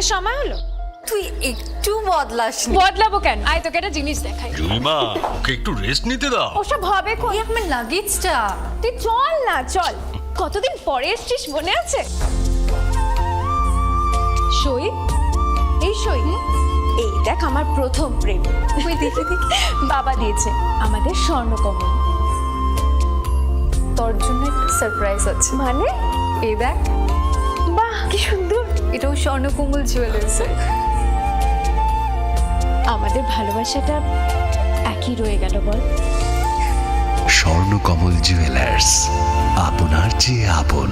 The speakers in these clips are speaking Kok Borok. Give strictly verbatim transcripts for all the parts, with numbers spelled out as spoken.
সময় হলো। তুই একটু বদলাসনি। বদলাবো কেন? আয়, তোকে একটা জিনিস দেখাই। জুইমা, ওকে একটু রেস্ট নিতে দাও। ওসব হবে কই? এই আমার লাগেজটা। তুই চল না, চল। কতদিন পরে এসছিস, মনে আছে? সই, এই সই। এই দেখ, আমার প্রথম প্রেম। ওই দেখি, দেখি। বাবা দিয়েছে আমাদের স্বর্ণকমল। তোর জন্য একটা সারপ্রাইজ আছে। মানে? এই দেখ। বাহ, কি সুন্দর। এটাও স্বর্ণকমল জুয়েলার্স। আমাদের ভালোবাসাটা একই রয়ে গেল, বল? স্বর্ণকমল জুয়েলার্স, আপনার চেয়ে আপন।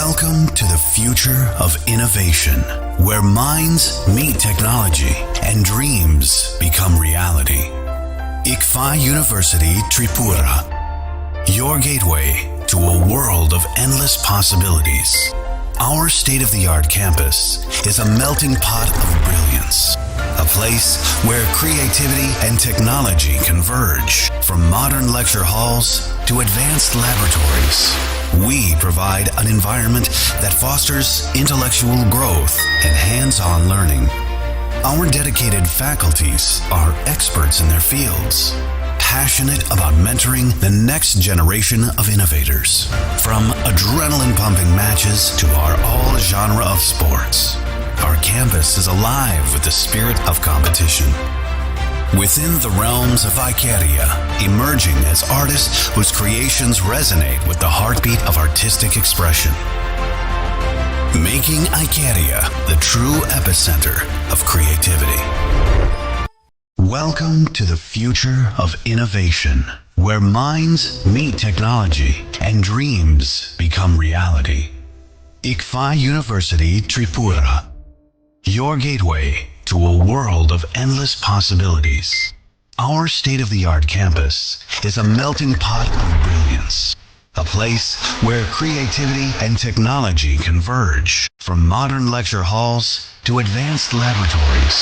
Welcome to the future of innovation, where minds meet technology and dreams become reality. ICFAI University Tripura, your gateway to a world of endless possibilities. Our state of the art campus is a melting pot of brilliance, a place where creativity and technology converge. From modern lecture halls to advanced laboratories, we provide an environment that fosters intellectual growth and hands on learning. Our dedicated faculties are experts in their fields, passionate about mentoring the next generation of innovators. From adrenaline pumping matches to our all genre of sports, our campus is alive with the spirit of competition. Within the realms of Icaria, emerging as artists whose creations resonate with the heartbeat of artistic expression. Making Icaria the true epicenter of creativity. Welcome to the future of innovation, where minds meet technology and dreams become reality. ICFAI University Tripura, your gateway to a world of endless possibilities. Our state of the art campus is a melting pot of brilliance, a place where creativity and technology converge. From modern lecture halls to advanced laboratories,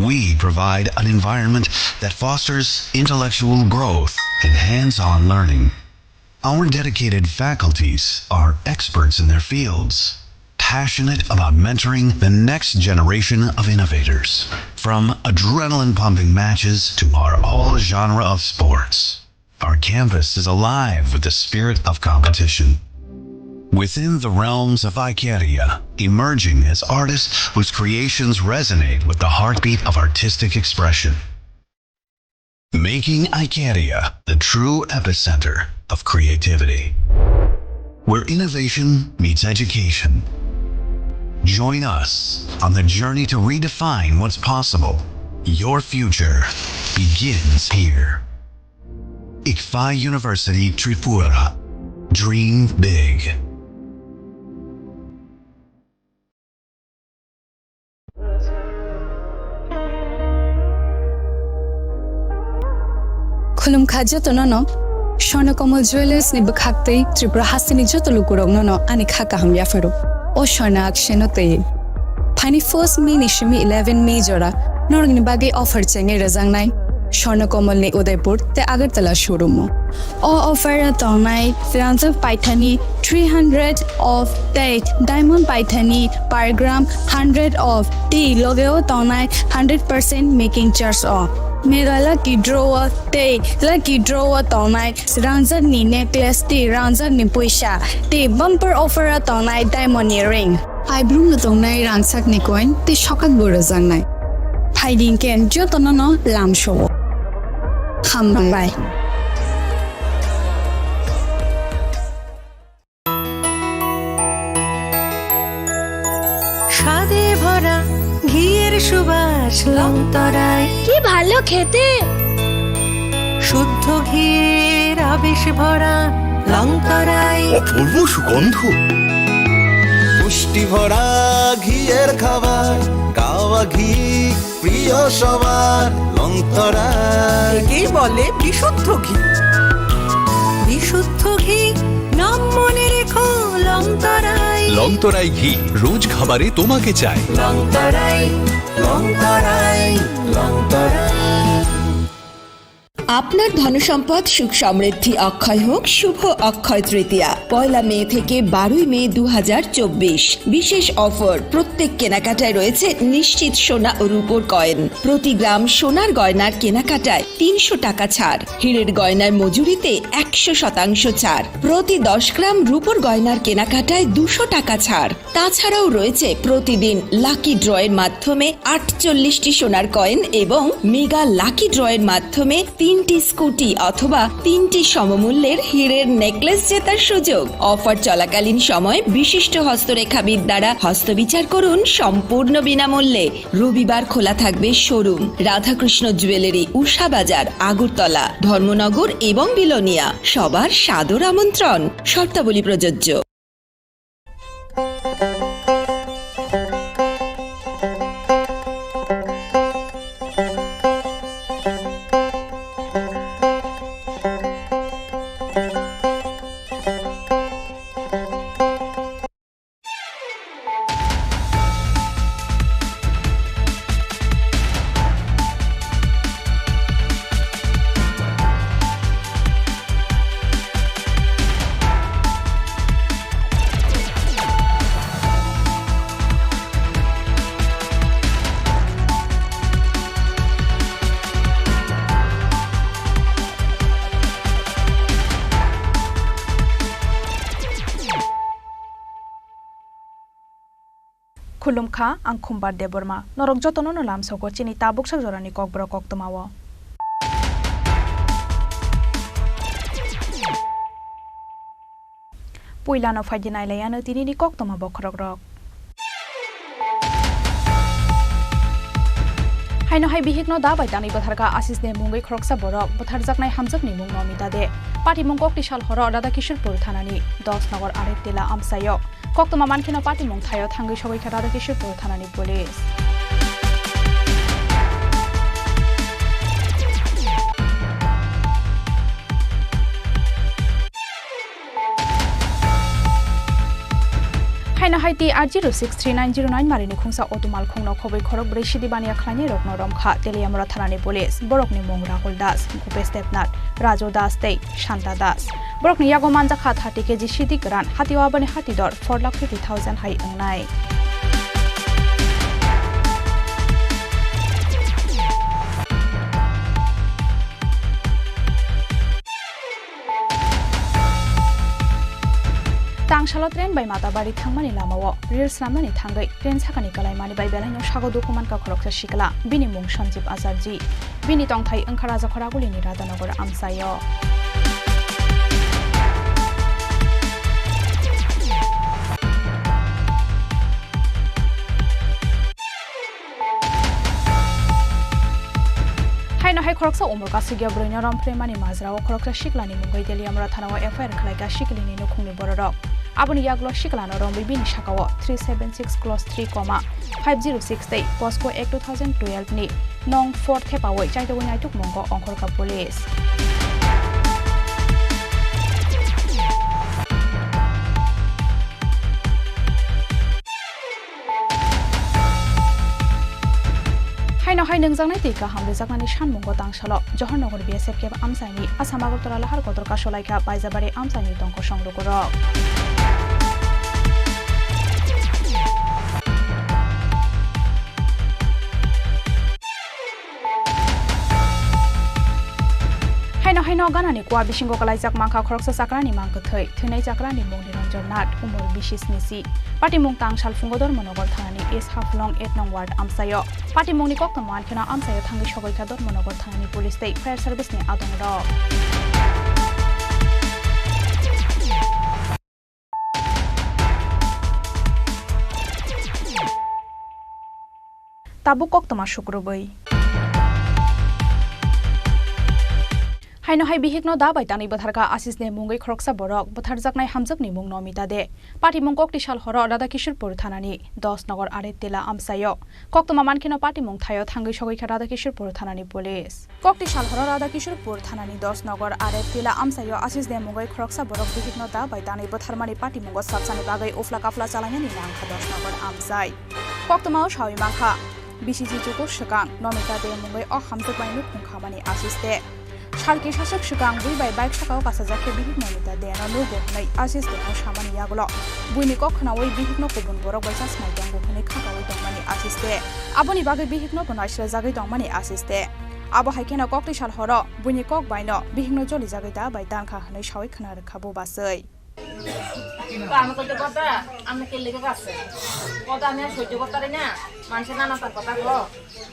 we provide an environment that fosters intellectual growth and hands on learning. Our dedicated faculties are experts in their fields, passionate about mentoring the next generation of innovators. From adrenaline pumping matches to our all genre of sports, our campus is alive with the spirit of competition. Within the realms of Icaria, emerging as artists whose creations resonate with the heartbeat of artistic expression. Making Icaria the true epicenter of creativity, where innovation meets education. Join us on the journey to redefine what's possible. Your future begins here. ICFAI University Tripura. Dream big. Khulumkha jotono no, Swarna Kamal Jewellers ni bwkhak tei Tripura hasteni joto lukurokno no ani kha kaham yapharo. O Swarna Auction o tei. Phaini first May ni simi eleven May jora norokni bagwi offer chengwi rwjaknai Swarna Kamal ni Udaipur tei Agartala showroom o. O offer o tongnai rangjak paithani three hundred off tei diamond paithani per gram hundred off tei loge o tongnai hundred percent making charge o. Mega lucky draw o tei lucky draw o tongnai rangjak ni necklace tei rangjak ni puisa tei bumper offer o tongnai diamond ni ring. Paibrumno tongnai rangchakni coin tei sokakbo rwjaknai. Phaidi hinkhe jotono no lamsao. Hambai. স্বাদে ভরা ঘিয়ের সুবাস লংতরায়। কি ভালো খেতে! শুদ্ধ ঘিয়ের আবেশ ভরা লংতরায়। অপূর্ব সুগন্ধ। পুষ্টি ভরা ঘিয়ের খাবার, গাওয়া ঘি প্রিয় সবার লংতরায়। একেই বলে বিশুদ্ধ ঘি। বিশুদ্ধ ঘি নাম মনে রেখো লংতরায়। লংতরাই ঘি রোজ খাবারে তোমাকে চাই। লংতরাই, লংতরাই, লংতরাই। আপনার ধনসম্পদ সুখ সমৃদ্ধি অক্ষয় হোক শুভ অক্ষয় তৃতীয়া, পয়লা মে থেকে বারোই মে দু হাজার চব্বিশ। বিশেষ অফার, প্রত্যেক কেনাকাটায় রয়েছে নিশ্চিত সোনা ও রূপোর কয়েন। প্রতি গ্রাম সোনার গয়নার কেনাকাটায় তিনশো টাকা ছাড়, হীরের গয়নার মজুরিতে একশো শতাংশ ছাড়, প্রতি দশ গ্রাম রূপোর গয়নার কেনাকাটায় দুশো টাকা ছাড়। তাছাড়াও রয়েছে প্রতিদিন লাকি ড্রয়ের মাধ্যমে আটচল্লিশটি সোনার কয়েন এবং মেগা লাকি ড্রয়ের মাধ্যমে তিনটি স্কুটি অথবা তিনটি সমমূল্যের হীরের নেকলেস জেতার সুযোগ। অফার চলাকালীন সময় বিশিষ্ট হস্তরেখাবিদ দ্বারা হস্তবিচার করুন সম্পূর্ণ বিনামূল্যে। রবিবার খোলা থাকবে শোরুম, রাধাকৃষ্ণ জুয়েলারি, উষা বাজার, আগরতলা, ধর্মনগর এবং বিলোনিয়া। সবার সাদর আমন্ত্রণ। শর্তাবলী প্রযোজ্য। Khulumkha, ang Khumbar Debbarma. Norok jotono no lamsogo chini tabuksa jorani kokborok koktwmao. Puilano phaidi nailaiano tinini koktwma bokhorokrok. Haino hai bihikno da bai tanwi bwtharkha Asisni mungwi khoroksa borok, bwtharjaknai hamjakni mung Nomita De. Patimung kokti sal horo Radhakishorpur thanani dos nogor Arettila amchaio. Koktwma mankheno patimung thaio thangwi sogwi kha Radhakishorpur thanani police. Haino hai T R zero six three nine zero nine marini khungsa auto malkhungno khobwi khorok brwi sidi baniya khlainairokno romkha Teliamura thanani police. Borokni mung Rahul Das, Bhupesh Debnath, Raju Das tei Shanta Das. Borokni yago manjakha thirty K G sidi kwran, hatio aboni hati dor four lakh fifty thousand hai wngnai. Tangsalo train bai Matabari thangmani lamao reel swnamnani thangwi train sakani kalaimani bai belaino sago dukhu mankha khoroksa sikla, bini mung Sanjeev Acharji. Bini tongthai wngkha Rajakhoragulini Radhanagar amchaio. Haino hai khoroksa umor kasugya bwrwino romphreimani majrao khoroksa siklani mungwi Teliamura thanao F I R khlaikha siklini nukhungni bororok. Aboni yagulo siklano romwi bini sakao three seven six clause three comma five zero six tei POCSO Act two thousand twelve ni nong four thepawi chaitogwi naitukmungo ongkhorkha police. Haino hai nungjaknai twi kaham rwjaknani sanmungo tangsalo Johornagar B S F camp amchaini Assam Agartala lahar kotor kasolaikha Baijabari amchaini tongkosong lukurok. Haino haino ganani kua bisingo kalaijak mankha khoroksa chakrani mang kwthwi, thwinai chakrani mung Niranjan Nath, umor bisi sni si. Patimung tangsal phungo Dharmanagar thanani East Haflong eight nong ward amchaio. Patimungni koktwma ankheno amchaio thangwi sogwi kha Dharmanagar thanani police tei fire service ni adongrok. Tabuk koktwma sukrubwi. Haino hai bihikno da bai tanwi bwtharkha Ashish de mungwi khoroksa borok, bwtharjaknai hamjakni mung Nomita de. Patimung kokti sal horo Radhakishorpur thanani dos nogor Are Tila amchaio. Koktwma mankheno patimung thaio thangwi sogwi kha Radhakishorpur thanani police. Kokti sal horo Radhakishorpur thanani dos nogor Are Tila amchaio Ashish de mungwi khoroksa borok bihikno da bai tanwi bwtharmani patimungo sabsani bagwi ufla kafla chalainani nangkha dos nogor amchai. Koktwmao sawi mankha, bisi ji chukur swkang Nomita de mungwi o hamjakmani nukhung khamani Ashish de. Salki saswk swkang bui bai bike sakao kasajak khe bihik Nomita de no nugo hwnwi Ashish de no samani yagulo buini kok khnaui bihikno kubun borok bai chasmai tongo hwnwi khakaui tongmani Ashish de. Aboni bagwi bihikno bo naisrajagwi tongmani Ashish de. Abo hai kheno kokti sal horo buini kok baino bihikno jolijagwi da bai tankha hwnwi saui khna rwkha bo bachwi. তো আমি তো কথা, আমি কে লেগে গেছে। কথা আমি আর সহ্য করতে পারি না। মানুষের নানা তার কথা গো,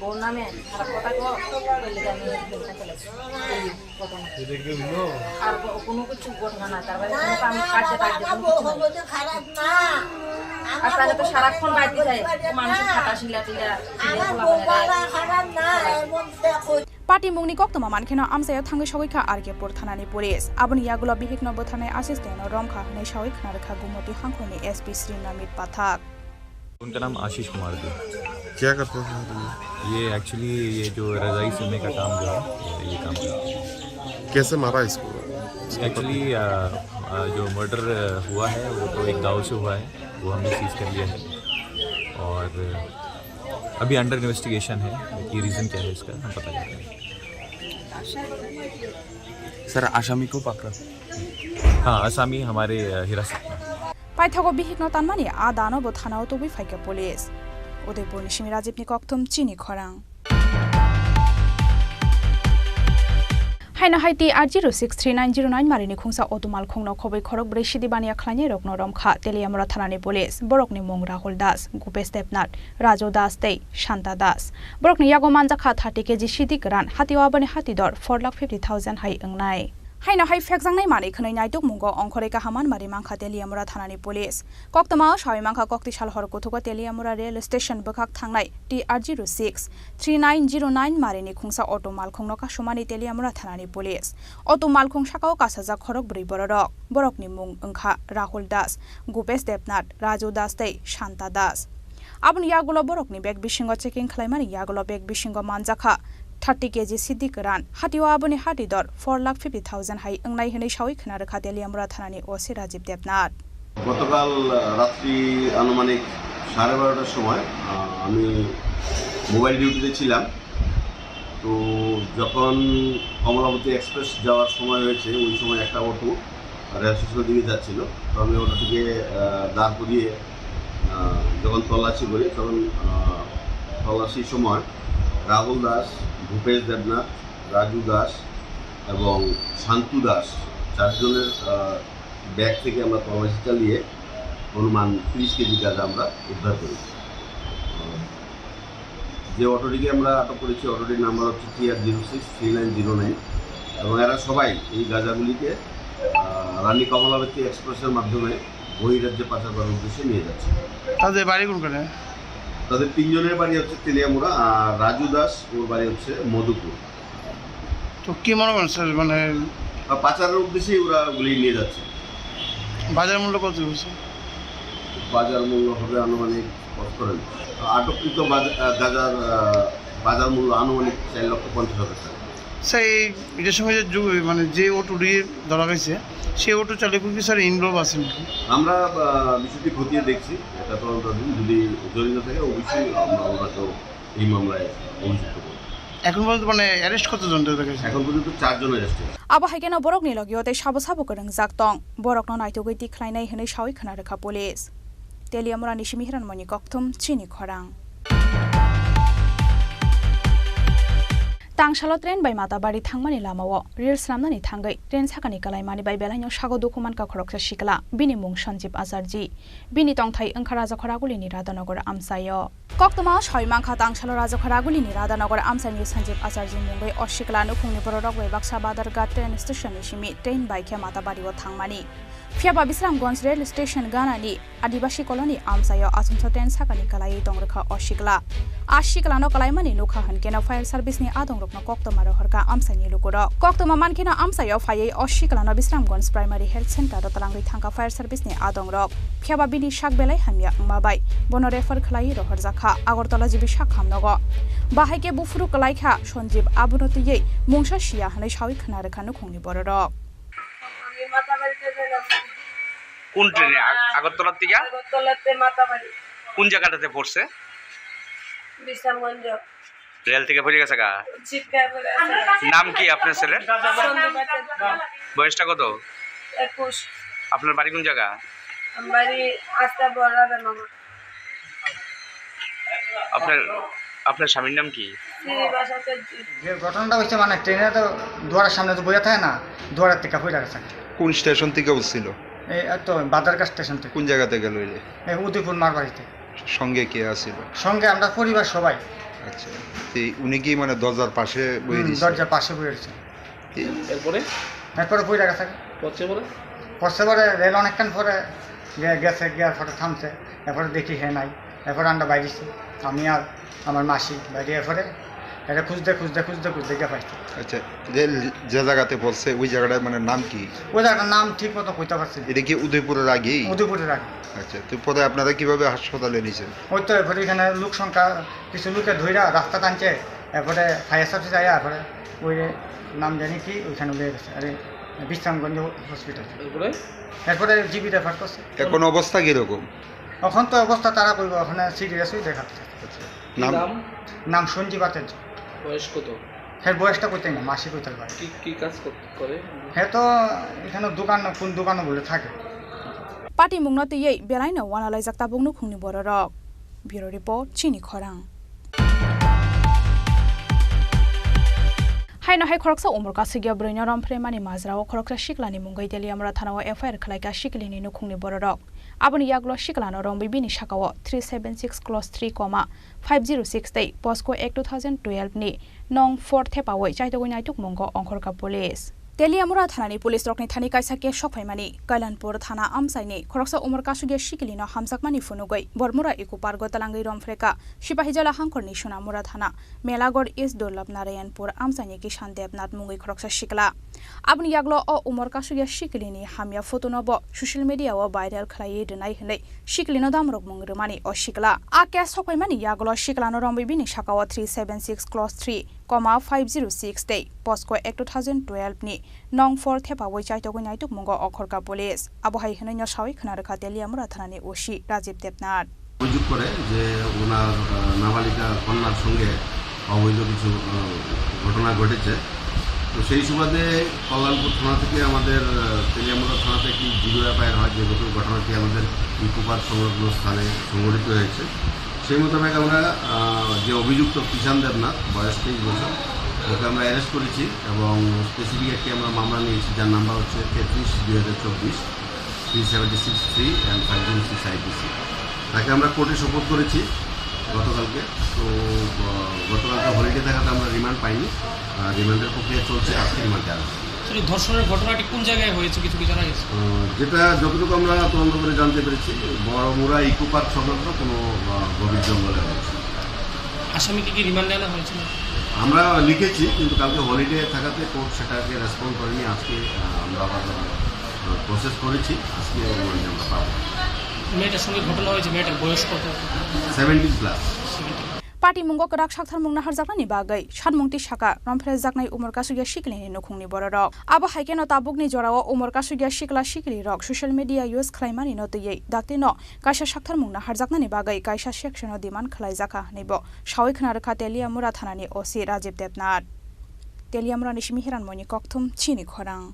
বউর নামে খারাপ কথা গো, কে লেগে আমি লেগে ফেলেছি। এই ঘটনা। আর কো-, কোনো কিছু ঘটনা না, তার বাইরে কোনো কাম কাজে টাজে কোনো কিছু নাই। আর তাহলে তো সারাক্ষণ বাড়িতে যায়, ও মানুষের খাতা শিলা টিলা, শিলা খোলা মানে দেয়। Patimungni koktwma mankheno amchaio thangwi sogwi kha R K pur thanani police. Aboni yagulo bihikno bwtharnai Ashish de no romkha hwnwi saui khna rwkha Gumoti hangkhorni S P Sri Namit Pathak. उनका नाम आशीष कुमार थे। क्या करते थे सर ये? ये एक्चुअली ये जो रजाई सिलने का काम जो है, ये काम करते हैं। कैसे मारा इसको? एक्चुअली, अ, अ, जो मर्डर हुआ है, वो तो एक गांव से हुआ है, वो हमने सीज कर लिया है और अभी अंडर इन्वेस्टिगेशन है कि रीज़न क्या है इसका, हम पता कर रहे हैं। सर, आसामी को पकड़ा? हाँ, आसामी हमारे, अ, हिरासत में। Paithago bihikno tanmani a dano bo thanao tubui phaikha police. Udaipurni simi Rajibni kokthum chini khorang. Haino hai T R zero six three nine zero nine marini khungsa auto malkhungno khobwi khorok bwrwi sidi baniya khlainai rokno romkha Teliamura thanani police. Borokni mung Rahul Das, Gupesh Debnath, Raju Das tei Shanta Das. Borokni yago manjakha thirty K G sidi kwran, hatio aboni hati dor four lakh fifty thousand hai wngnai. Haino hai phekjaknai manwi khwnwi naitukmungo ongkhorwi kaham manmari mankha Teliamura thanani police. Koktwmao sawi mankha kokti sal hor kuthugo Teliamura rail station bwkhak thangnai T R zero six three nine zero nine marini khungsa auto malkhungno kasumani Teliamura thanani police. Auto malkhung sakao kasajak khorok bwrwi bororok. Borokni mung wngkha Rahul Das, Gupesh Debnath, Raju Das tei Shanta Das. Aboni yagulo borokni bag bisingo checking khlaimani yagulo bag bisingo manjakha thirty K G sidi kwran, hatio aboni hati dor four lakh fifty thousand hai wngnai hwnwi saui khna rwkha Teliamura thanani O C Rajib Debnath. গতকাল রাত্রি আনুমানিক সাড়ে বারোটার সময়, আহ, আমি মোবাইল ডিউটিতে ছিলাম। তো যখন কমলাবতী এক্সপ্রেস যাওয়ার সময় হয়েছে, ওই সময় একটা অটো রেল স্টেশনের দিকে যাচ্ছিল। তো আমি অটোটিকে, আহ, দাঁড় করিয়ে, আহ, যখন তল্লাশি করি, তখন, আহ, তল্লাশির সময় রাহুল দাস, ভূপেশ দেবনাথ, রাজু দাস এবং শান্তু দাস চারজনের, আহ, ব্যাগ থেকে আমরা তল্লাশি চালিয়ে অনুমান ত্রিশ কেজি গাঁজা আমরা উদ্ধার করি। যে অটোটিকে আমরা আটক করেছি, অটোটির নাম্বার হচ্ছে T R zero six three nine zero nine এবং এরা সবাই এই গাঁজাগুলিকে, আহ, রানী কমলাবতী এক্সপ্রেসের মাধ্যমে বহিরাজ্যে পাচার করার উদ্দেশ্যে নিয়ে যাচ্ছে। তাদের বাড়ি কোনখানে? তাদের তিনজনের বাড়ি হচ্ছে তেলিয়ামুড়া, আর রাজু দাস, ওর বাড়ি হচ্ছে মধুপুর। তো কি মনে করেন স্যার, মানে আর পাচারের উদ্দেশ্যেই ওরা ওগুলি নিয়ে যাচ্ছে। বাজার মূল্য কত হয়েছে? বাজার মূল্য হবে আনুমানিক, কত করেন? আটককৃত বাজা-, আহ, গাঁজার, আহ, বাজার মূল্য আনুমানিক চার লক্ষ পঞ্চাশ হাজার টাকা। স্যার, এই, এটার সঙ্গে যে যু-, মানে যে অটোটি ধরা হয়েছে, সেই অটো চালকও কি স্যার ইনভলভ আছেন কি? আমরা, আহ, বিষয়টি খতিয়ে দেখছি, এটা তদন্তাধীন। যদি জড়িত থাকে, অবশ্যই আমরা ওনাকেও এই মামলায় অভিযুক্ত করব। এখন পর্যন্ত মানে অ্যারেস্ট কতজন ধরে রেখেছে? এখন পর্যন্ত চারজন অ্যারেস্ট হয়েছে। Abo hai kheno borokni logio tei sabo sabo kwrwngjak tong. Borokno naitugwi tikhlainai hwnwi saui khna rwkha police. Teliamurani simi Hiranmoyni kokthum chini khorang. Tangsalo train bai Matabari thangmani lamao rel swnamnani thangwi train sakani kalaimani bai belaino sago dukhu mankha khoroksa sikla, bini mung Sanjib Acharji. Bini tongthai wngkha Rajakhoragulini Radhanagar amchaio. Koktwmao saui mankha, tangsalo Rajakhoragulini Radhanagar amchaini Sanjib Acharji mungwi o sikla nukhungni bororok bai baksa Badharghat train station ni simi train bai khe Matabario thangmani. Phiya ba Bisramganj rail station ganani Adibasi colony amchaio achomsa train sakani kalaiwi tong rwkha o sikla. A siklano kalaimani nukha hwnkhe no fire service ni adongrokno koktwma rohorkha amchaini lukurok. Koktwma mankhe no amchaio phaiwi o siklano Bisramganj Primary Health Center o twlangwi thangkha fire service ni adongrok. Phiya ba bini sak belai hamya wngma bai bono refer khlaiwi rohorjakha Agartala G B sak hamnogo. Bahai khe buphuru kwlaikha Sanjeev, abono twiwi mungsa siya hwnwi sawi khna rwkha nukhungni bororok. কোন ট্রেনে? আগ-, আগরতলার থেকে? আগরতলাতে মাতাবাড়ি। কোন জায়গাটাতে পড়ছে? বিশ্রামগঞ্জ। রেল থেকে পড়ে গেছে গা? চিৎকার করে আছে। নাম কি আপনার ছেলের? সন্দীপ আচার্য। বয়সটা কত? একুশ। আপনার বাড়ি কোন জায়গা? আমার বাড়ি আস্তা বড় রাধানগর। আপনার, আপনার স্বামীর নাম কি? শ্রীনিবাস আচার্য। যে ঘটনাটা হচ্ছে, মানে, ট্রেনে তো দুয়ারের সামনে তো বইয়া থাকে না, দুয়ারের থেকে পড়ে গেছে। কোন স্টেশন থেকে উঠছিল? এই, এই তো বাদারঘাট স্টেশন থেকে। কোন জায়গা থেকে লইলে? এই উদয়পুর মারবাড়িতে। সঙ্গে কে আছিল? সঙ্গে আমরা পরিবার সবাই। আচ্ছা, এই উনি কি, মানে, দরজার পাশে বইয়ে হুম, দিছে? দরজার পাশে বইয়ে দিছে। এরপরে? এরপরে পড়ে গেছে। পড়ছে পরে? পড়ছে পরে রেল অনেকক্ষণ পরে গে-, গেছে, গিয়ার পরে থামছে, এরপরে দেখি হে নাই, এরপরে আমরা বাইরেছি, আমি আর আমার মাসি বাইরে, এরপরে এটা খুঁজতে, খুঁজতে, খুঁজতে, খুঁজতে গিয়ে পাইছি। আচ্ছা, যে, যে জায়গাতে পড়ছে ওই জায়গাটার, মানে, নাম কি? ওই জায়গাটার নাম ঠিক মতো কইতে পারছি না। এটা কি উদয়পুরের আগেই? উদয়পুরের আগে। আচ্ছা, তো পরে আপনারা কিভাবে হাসপাতালে নিয়েছেন? ওই তো এরপরে এখানে লোক সংখ্যা, কিছু লোকে ধইরা রাস্তা টানছে, এরপরে ফায়ার সার্ভিস আয়া, এরপরে ওই নাম জানি কি, ওইখানে লয়ে গেছে, আরে, বিশ্রামগঞ্জ হসপিটাল। এরপরে? এরপরে জিবি রেফার করছে। এখন অবস্থা কিরকম? এখন তো অবস্থা তারা কইব, ওখানে সিরিয়াস হয়ে দেখা দিচ্ছে। আচ্ছা। কি নাম? নাম? নাম সঞ্জীব আচার্য। বয়স কত? হ্যাঁ, বয়সটা কইতে না, মাসি কইতে পারে। কি, কি কাজ করতে, করে? হ্যাঁ, তো এখানে দোকান, কোন দোকানও বলে থাকে। Patimungno twiwi belaino wanalaijak tabuk nukhungni bororok. Bureau Report, Chini Khorang. Haino hai khoroksa umor kasugya bwrwino romphreimani majrao khoroksa siklani mungwi Teliamura thanao F I R khwlaikha siklini nukhungni bororok. Aboni yagulo siklano romwi bini sakao three seven six clause three comma five zero six tei POCSO Act two thousand twelve ni nong four thepawi chaitogwi naitukmungo ongkhorkha police. Teliamura thanani police rokni thani kaisa case sokphaimani, Kailanpur thana amchaini khoroksa umor kasugya sikilino hamjakmani phunugwi Bormura Eco Park o twlangwi romphrekha Sipahijala hangkhorni Sonamura thana Melagor East Durlab Narayanpur amchaini Kishan Debnath mungwi khoroksa sikla. Aboni yagulo o umor kasugya sikilini hamya photo no bo social media o viral khlaiwi rwnai hwnwi sikilino damrokmung rwmani o sikla. A case sokphaimani yagulo siklano romwi bini sakao three seven six clause three comma five zero six tei POCSO Act two thousand twelve ni nong four thepawi chaitogwi naitukmungo ongkhorkha police. Abo hai hwnwi no sawi khna rwkha Teliamura thanani O C Rajiv Debnath. অভিযোগ করে যে ওনার, আহ, নাবালিকা কন্যার সঙ্গে অবৈধ কিছু, আহ, ঘটনা ঘটেছে। তো সেই সুবাদে কল্যাণপুর থানা থেকে আমাদের, আহ, তেলিয়ামুড়া থানাতে একটি জিরো এফআইআর হয়, যেহেতু ঘটনাটি আমাদের ইকো পার্ক সংলগ্ন স্থানে সংঘটিত হয়েছে। সেই মোতাবেক আমরা, আহ, যে অভিযুক্ত কিষান দেবনাথ, বয়স তেইশ বছর, ওকে আমরা অ্যারেস্ট করেছি এবং স্পেসিফিক একটি আমরা মামলা নিয়েছি, যার নাম্বার হচ্ছে তেত্রিশ দুই হাজার চব্বিশ, three seventy six three and five zero six IPC. তাকে আমরা কোর্টে সোপর্দ করেছি গতকালকে। তো, আহ, গতকালকে হলিডে থাকাতে আমরা রিমান্ড পাইনি। আহ, রিমান্ডের প্রক্রিয়া চলছে, আজকে রিমান্ডে আসবে। আসলে ধর্ষণের ঘটনাটি কোন জায়গায় হয়েছে, কিছু কি জানা গেছে? আহ, যেটা যতটুকু আমরা তদন্ত করে জানতে পেরেছি, বড়মুড়া ইকো পার্ক সংলগ্ন কোনো, আহ, গভীর জঙ্গলে হয়েছে। আসামিকে কি রিমান্ডে আনা হয়েছিল? আমরা লিখেছি, কিন্তু কালকে হলিডে থাকাতে কোর্ট সেটাকে রেসপন্ড করেনি। আজকে, আহ, আমরা আবার, আহ, প্রসেস করেছি, আজকে রিমান্ডে আমরা পাবো। মেয়েটার সঙ্গে ঘটনা হয়েছে, মেয়েটার বয়স কত? Seventeen plus. Seventeen. Patimungo kwrak saktharmung naharjaknani bagwi sanmung tisaka romphrejaknai umor kasugya sikilini nukhungni bororok. Abo hai kheno tabukni jorao umor kasugya sikla sikilirok social media use khlaimani no twiwi daktino kaisa saktharmung naharjaknani bagwi kaisa section-o demand khlaijakha hwnwi bo sawi khna rwkha Teliamura thanani O C Rajiv Debnath. Teliamurani simi Hiranmoyni Kokthum, Chini Khorang.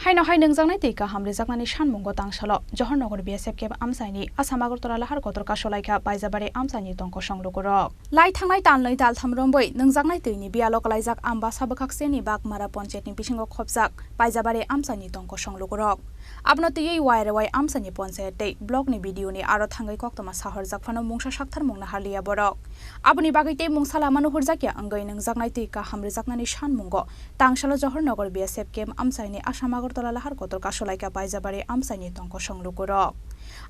Haino hai nungjaknai twi kaham rijaknani sanmungo tangsalo Johornagar B S F camp amchaini Assam Agartala lahar kotor kasolaikha Paijabari amchaini tongkosong lukurok. Lai thangnai talnwi taltham romwi nungjaknai twini biyalo kwlaijak Ambasa bwkhakseni Bagmara ponchayatni bisingo khopjak Paijabari amchaini tongkosong lukurok. Abono twiwi Y R Y amchaini ponchayat tei block ni B D O ni aro thangwi koktwma sahorjak phano mungsa saktharmung naharliya borok. Aboni bagwi tei mungsa lama nuhurjakya wngwi nungjaknai twi kaham rijaknani sanmungo tangsalo Johornagar B S F camp amchaini Assam Agartala lahar kotor kasulaikha Paijabari amchaini tongkosong lukurok.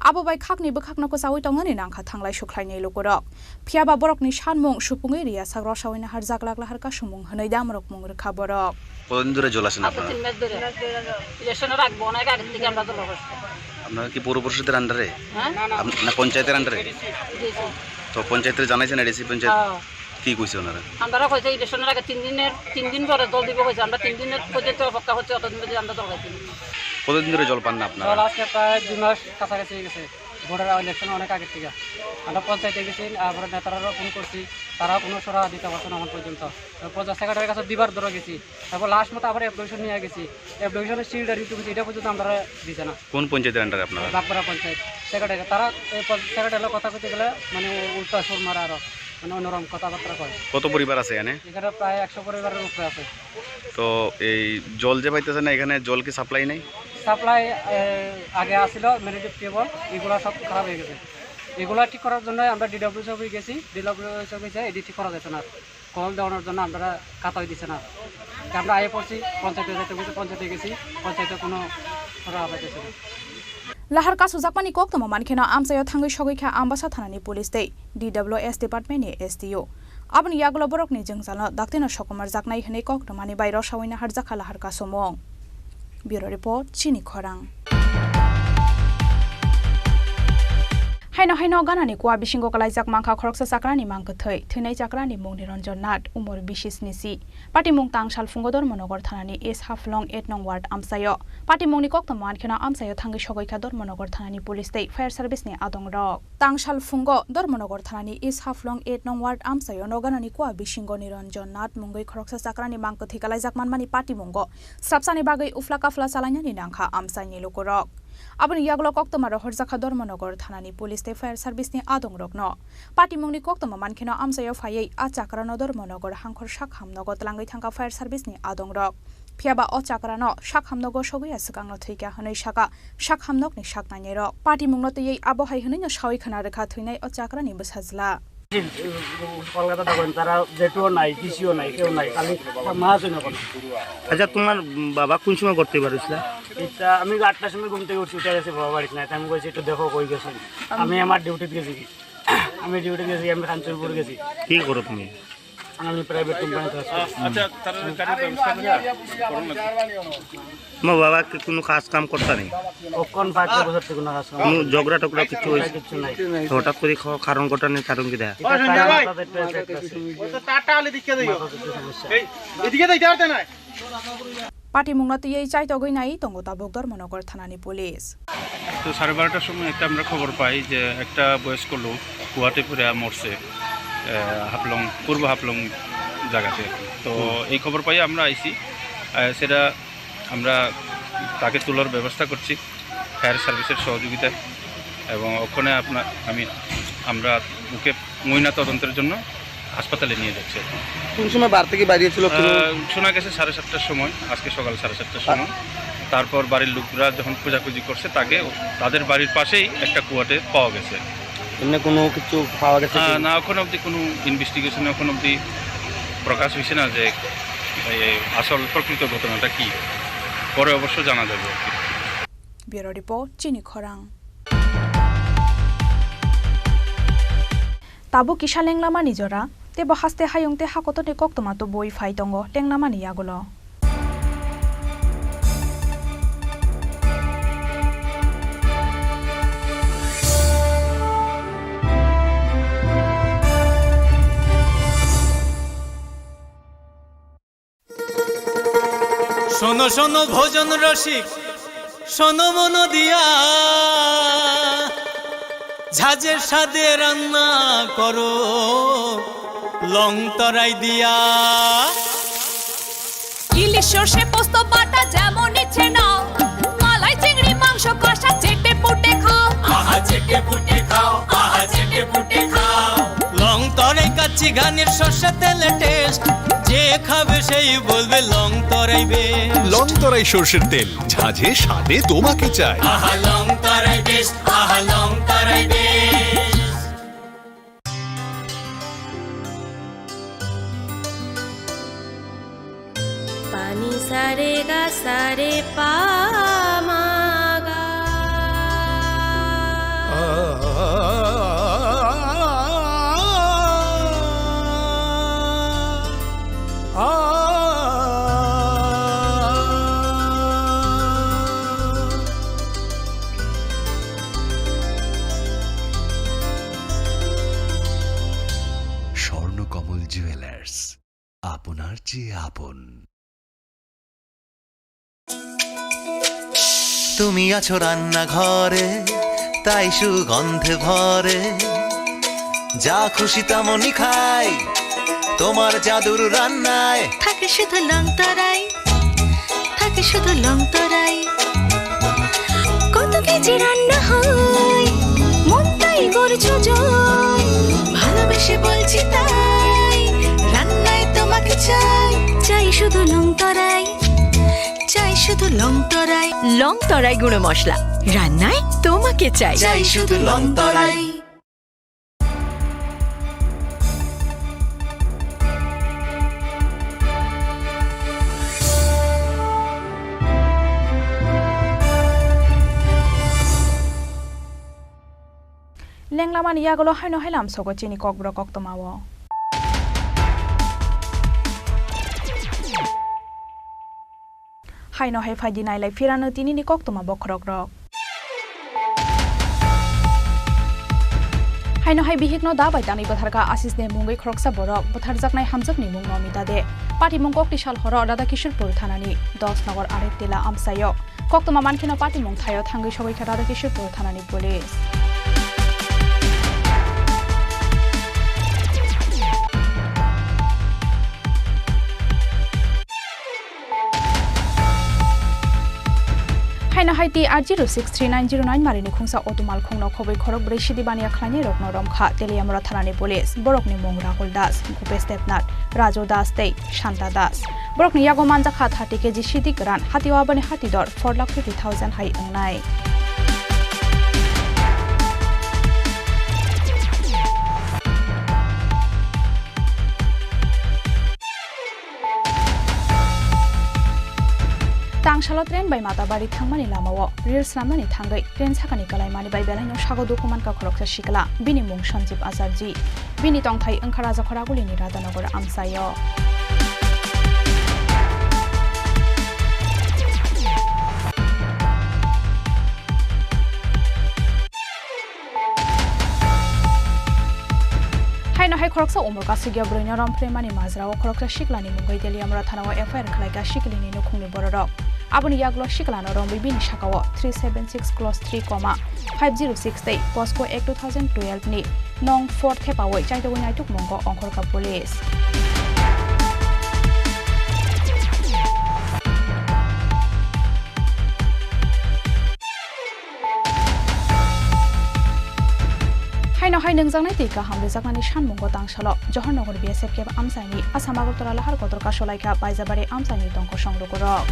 Abo bai khakni bwkhakno kwchaui tongnani nangkha thanglai sukhlainai lukurok. Phiyaba borokni sanmung supungwi riya sak rosaui naharjak laklahar kasumung hwnwi damrokmung rwkha borok. কতদিন ধরে জল আছে না আপনার? তিন মাস ধরে। ইলেকশনের আগ, অনেক আগে থেকে আমরা তো লড়াই। আপনারা কি পৌর পরিষদের আন্ডারে? হ্যাঁ? আপ-, না পঞ্চায়েতের আন্ডারে? জি, জি। তো পঞ্চায়েতে জানাইছেন এডিসি পঞ্চায়েত? হ্যাঁ। কি কইছে ওনারা? আমরা কইছে ইলেকশনের আগে তিন দিনের, তিন দিন পরে জল দিব কইছে। আমরা তিন দিনের পর্যন্ত অপেক্ষা করছি, অতদিন পর্যন্ত আমরা জল পাইছি না। কতদিন ধরে জল পান না আপনারা? জল আজকে প্রায় দুই মাস কাছাকাছি হয়ে গেছে। ভোটের ইলেকশন অনেক আগে থেকে। আমরা পঞ্চায়েতে গেছি, তারপরে নেতারাও ফোন করছি, তারাও কোনো সুরাহা দিতে পারছে না এখন পর্যন্ত। তারপর পঞ্চায়েত সেক্রেটারির কাছে দুইবার ধরে গেছি, তারপর লাস্ট মতো আবার অ্যাপ্লিকেশন নিয়ে গেছি, অ্যাপ্লিকেশনের সিলটা রিটু গেছি, এটা পর্যন্ত আমরা দিছে না। কোন পঞ্চায়েতের আন্ডারে আপনারা? বাগপাড়া পঞ্চায়েত সেক্রেটারি, তারা এই পঞ্চায়েত সেক্রেটারি কথা কইতে গেলে মানে উ-, উল্টা সুর মারা আরো, মানে অন্যরকম কথাবার্তা কয়। কত পরিবার আছে এখানে? এখানে প্রায় একশো পরিবারের উপরে আছে। তো এই জল যে পাইতেছে না, এখানে জল কি সাপ্লাই নেই? সাপ্লাই, এ, আগে আসিল ম্যাগনেটিক কেবল, এগুলা সব খারাপ হয়ে গেছে। এগুলা ঠিক করার জন্য আমরা ডিডব্লিউসি অফিসে গেছি, ডিডব্লিউসি অফিসে এটি ঠিক করা যাচ্ছে না, কল দেওয়ানোর জন্য আমরা কাতাই দিছে না। তে আমরা আগে পড়ছি, পঞ্চায়েতে যেতে বলছে, পঞ্চায়েতে গেছি, পঞ্চায়েতে কোনো সুরাহা পাইতেছে না। Lahar kasujakmani koktwma mankheno amchaio thangwi sogwi kha Ambasa thanani police tei D W S department ni S D O. Aboni yagulo borokni jwngjalno daktino sokomorjaknai hwnwi kok rwmani bai rosaui naharjakha lahar kasumung. Bureau Report, Chini Khorang. Haino haino ganani kua bisingo kalaijak mankha khoroksa chakrani mang kwthwi, thwinai chakrani mung Niranjan Nath, umor bisi sni si. Patimung tangsal phungo Dharmanagar thanani East Haflong eight nong ward amchaio. Patimungni koktwma mankheno amchaio thangwi sogwi kha Dharmanagar thanani police tei fire service ni adongrok. Tangsal phungo Dharmanagar thanani East Haflong eight nong ward amchaio noganani kua bisingo Niranjan Nath mungwi khoroksa chakrani mang kwthwi kalaijak manmani patimungo swrapsani bagwi ufla kafla chalainani nangkha amchaini lukurok. Aboni yagulo koktwma rohorjakha Dharmanagar thanani police tei fire service ni adongrokno. Patimungni koktwma mankheno amchaio phaiwi a chakrano Dharmanagar hangkhor sak hamnogo twlangwi thangkha fire service ni adongrok. Phiyaba o chakrano sak hamnogo sogwi ya swkangno thwikha hwnwi sakha sak hamnokni sak nainairok. Patimungno twiwi abo hai hwnwino sawi khna rwkha thwinai o chakrani bwsajla. Kolkata তখন তারা জেটুও নাই, ডিসিও নাই, কেউ নাই, খালি মহাজন ওখানে। আচ্ছা, তোমার বাবা কোন সময় ঘর থেকে বার হয়েছিল? এটা আমি আটটার সময় ঘুম থেকে উঠছি, উঠে গেছে, বাবা বাড়িতে নাই। তাই আমি কইছি, "একটু দেখো, কই গেছেন?" আমি আমার ডিউটিতে গেছি, আমি ডিউটি গেছি, আমি কাঞ্চনপুর গেছি। কি করো তুমি? আমি প্রাইভেট কোম্পানিতে আছি। আচ্ছা, তারা গাড়ির ব্যবস্থা করে করুন না। তোমার বাবা কি কোনো কাজ কাম করতে নেই? অখন পাঁচ বছর থেকে কোনো কাজ কাম কোনো ঝগড়া টগড়া কিছু হয়েছে? কিচ্ছু নাই। হঠাৎ করে খ-, কারণ ঘটানোর কারণ কি দেয়? এটা তাই মাথাতে একটু এফেক্ট আছে। মাথাতে একটু সমস্যা। এই, এদিকে তো এটা আর নাই। Patimungno twiwi chaitogwi nai tongo tabuk Dharmanagar thanani police. তো সাড়ে বারোটার সময় একটা আমরা খবর পাই যে একটা বয়স্ক লোক কুয়াতে পড়ে মরছে, আহ, হাফলং, পূর্ব হাফলং জায়গাতে আর কি। তো হুম। এই খবর পাই আমরা আইছি, আহ, সেটা আমরা তাকে তোলার ব্যবস্থা করছি ফায়ার সার্ভিসের সহযোগিতায়, এবং ওখানে আপনার আমি, আমরা ওকে ময়না তদন্তের জন্য হাসপাতালে নিয়ে যাচ্ছি এখন। কোন সময় বার থেকে বাইরে ছিল? আহ, শোনা গেছে সাড়ে সাতটার সময়, আজকে সকাল সাড়ে সাতটার সময়। তারপর বাড়ির লোকরা যখন খোঁজাখুঁজি করছে, তাকে তাদের বাড়ির পাশেই একটা কুয়াতে পাওয়া গেছে। এমনি কোনো কিছু পাওয়া গেছে আহ, কি? না, এখন অবধি কোনো ইনভেস্টিগেশনে এখন অবধি প্রকাশ হয়েছে না যে এই আসল প্রকৃত ঘটনাটা কি। পরে অবশ্য জানা যাবে আর কি। Bureau Report, Chini Khorang. Tabuk kisa lenglamani jora, tebo haste hayung tei hakotorni koktwma tubui phai tongo lenglamani yagulo. শোনো শোনো ভজন রসিক, শোনো মন দিয়া, ঝাঁঝের স্বাদে রান্না করো লং তরাই দিয়া। ইলিশ সর্ষে পোস্ত বাটা যেমন ইচ্ছে নাও, মালাই চিংড়ি মাংস কষা চেটে পুটে খাও। আহা চেটে পুটে খাও, আহা চেটে পুটে খাও। লং তরাই কাচ্চি ঘানির সর্ষে তেলে টেস্ট, যে খাবে সেই বলবে লং তরাই বেশ। লং তরাই সর্ষের তেল, ঝাঁঝে স্বাদে তোমাকে চাই। আহা লং তরাই বেশ, আহা লং তরাই বেশ। Pani sare ga sare pa ma ga. Swarnakamal jewellers, আপনার চেয়ে আপন। তুমি আছো রান্নাঘরে, তাই সুগন্ধে ভরে। যা খুশি তেমনই খাই, তোমার জাদুর রান্নায়। থাকে শুধু লং তরাই, থাকে শুধু লং তরাই। কত কেজি রান্না হয়, মনটাই করছো জয়। ভালোবেসে বলছি তাই, রান্নায় তোমাকে চাই। চাই শুধু লং তরাই, চাই শুধু লং তরাই। লং তরাই গুঁড়ো মশলা, রান্নায় তোমাকে চাই। চাই শুধু লং তরাই। Lenglamani yagulo haino hai lamsogo chini kokborok koktwmao. Haino hai phaidi nailai phirano tinini koktwma bokhorokrok. Haino hai bihikno da bai tanwi bwtharkha Asisde mungwi khoroksa borok, bwtharjaknai hamjakni mungno Mita De. Patimung kokti sal horo Radhakishorpur thanani dos nogor Aret Tila amchaio. Koktwma mankheno patimung thaio thangwi sogwi kha Radhakishorpur thanani police. Haino hai T R zero six three nine zero nine marini khungsa auto malkhungno khobwi khorok brwi sidi baniya khlainairokno romkha Teliamura thanani police. Borokni mung Rahul Das, Bhupesh Debnath, Raju Das tei Shanta Das. Borokni yago manjakha thirty K G sidi kwran, hatio aboni hati dor four lakh fifty thousand hai wngnai. Tangsalo train bai Matabari thangmani lamao reel swnamnani thangwi train sakani kalaimani bai belaino sago dukhu mankha khoroksa sikla, bini mung Sanjeev Acharji. Bini tongthai wngkha Rajakhoragulini Radhanagar amchaio. Haino hai khoroksa umor kasugya bwrwino romphreimani majrao khoroksa siklani mungwi Teliamura thanao F I R khlaikha siklini nukhungni bororok. Aboni yagulo siklano romwi bini sakao three seven six clause three comma five zero six tei POCSO Act two thousand twelve ni nong four thepawi chaitogwi naitukmungo ongkhorkha police. Haino hai nungjaknai twi kaham rwjaknani sanmungo tangsalo Johornagar B S F camp amchaini Assam Agartala lahar kotor kasolaikha Baijabari amchaini tongkosong lukurok.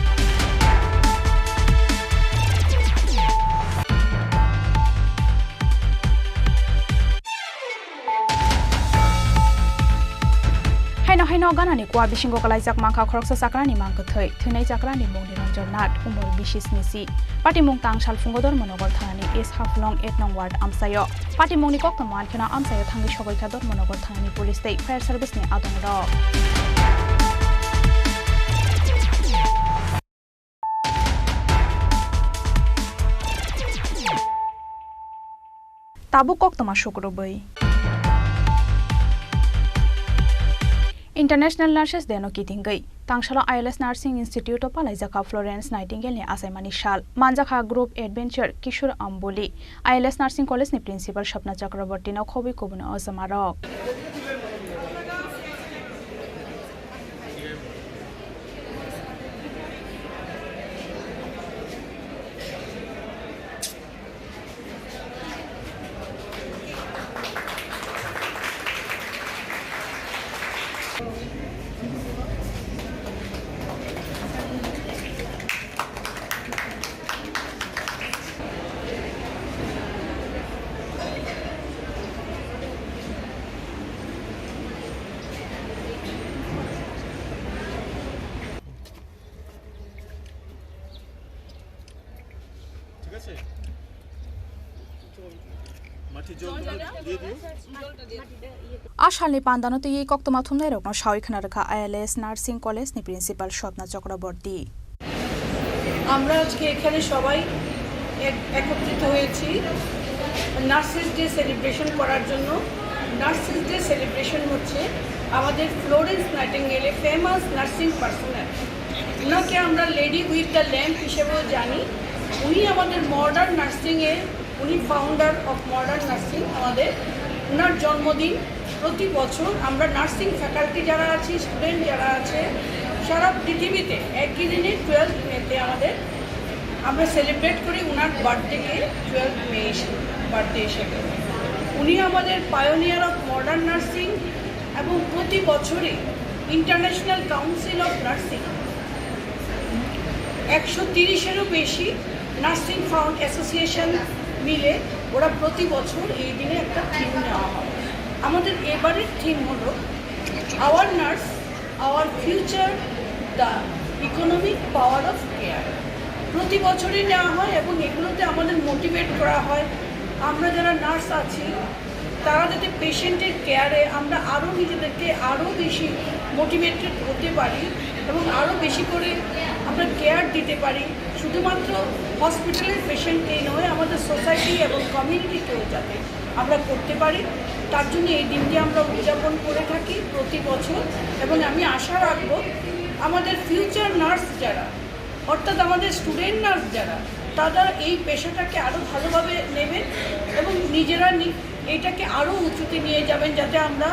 Haino haino ganani kua bisingo kalaijak mankha khoroksa chakrani mang kwthwi, thwinai chakrani mung Niranjan Nath, umor bisi sni si. Patimung tangsal phungo Dharmanagar thanani East Haflong eight nong ward amchaio. Patimungni koktwma mankheno amchaio thangwi sogwi kha Dharmanagar thanani police tei fire service ni adongrok. Tabuk koktwma sukrubwi. International Nurses Day no kitingwi tangsalo I L S Nursing Institute o palaijakha Florence Nightingale ni achaimani sal. Manjakha Group Adventure Kishore Amboli, I L S Nursing College ni Principal Swapna Chakraborty no khobwi kubun ojamarok. A salni pandano twiwi koktwma thumnairokno sawi khna rwkha I L S Nursing College ni Principal Swapna Chakraborty. আমরা আজকে এখানে সবাই এক-, একত্রিত হয়েছি nurses day celebration করার জন্য। Nurses day celebration হচ্ছে আমাদের ফ্লোরেন্স নাইটিঙ্গেলের ফেমাস নার্সিং পার্সোনাল, ওনাকে আমরা লেডি উইথ দ্য ল্যাম্প হিসেবেও জানি। উনি আমাদের মডার্ন নার্সিংয়ে, উনি ফাউন্ডার অফ মডার্ন নার্সিং। আমাদের ওনার জন্মদিন প্রতি বছর আমরা নার্সিং ফ্যাকাল্টি যারা আছি, স্টুডেন্ট যারা আছে, সারা পৃথিবীতে একই দিনে টুয়েলভ মেতে আমাদের, আমরা সেলিব্রেট করি ওনার বার্থডেকে, টুয়েলভ মে বার্থডে হিসেবে। উনি আমাদের পায়োনিয়ার অফ মডার্ন নার্সিং এবং প্রতি বছরই ইন্টারন্যাশনাল কাউন্সিল অফ নার্সিং একশো তিরিশেরও বেশি নার্সিং ফাউন্ড অ্যাসোসিয়েশন মিলে ওরা প্রতি বছর এই দিনে একটা থিম নেওয়া হয়। আমাদের এবারের থিম হলো our nurse, our future, the economic power of care. প্রতি বছরই নেওয়া হয় এবং এগুলোতে আমাদের মোটিভেট করা হয়। আমরা যারা নার্স আছি, তারা যাতে পেশেন্টের কেয়ারে আমরা আরও নিজেদেরকে আরও বেশি মোটিভেটেড করতে পারি এবং আরও বেশি করে আমরা কেয়ার দিতে পারি, শুধুমাত্র হসপিটালের পেশেন্টকেই নয়, আমাদের সোসাইটি এবং কমিউনিটিকেও যাতে আমরা করতে পারি, তার জন্য এই দিনটি আমরা উদযাপন করে থাকি প্রতি বছর। এবং আমি আশা রাখব, আমাদের ফিউচার নার্স যারা, অর্থাৎ আমাদের স্টুডেন্ট নার্স যারা, তারা এই পেশাটাকে আরও ভালোভাবে নেবেন এবং নিজেরা নি-, এটাকে আরও উঁচুতে নিয়ে যাবেন, যাতে আমরা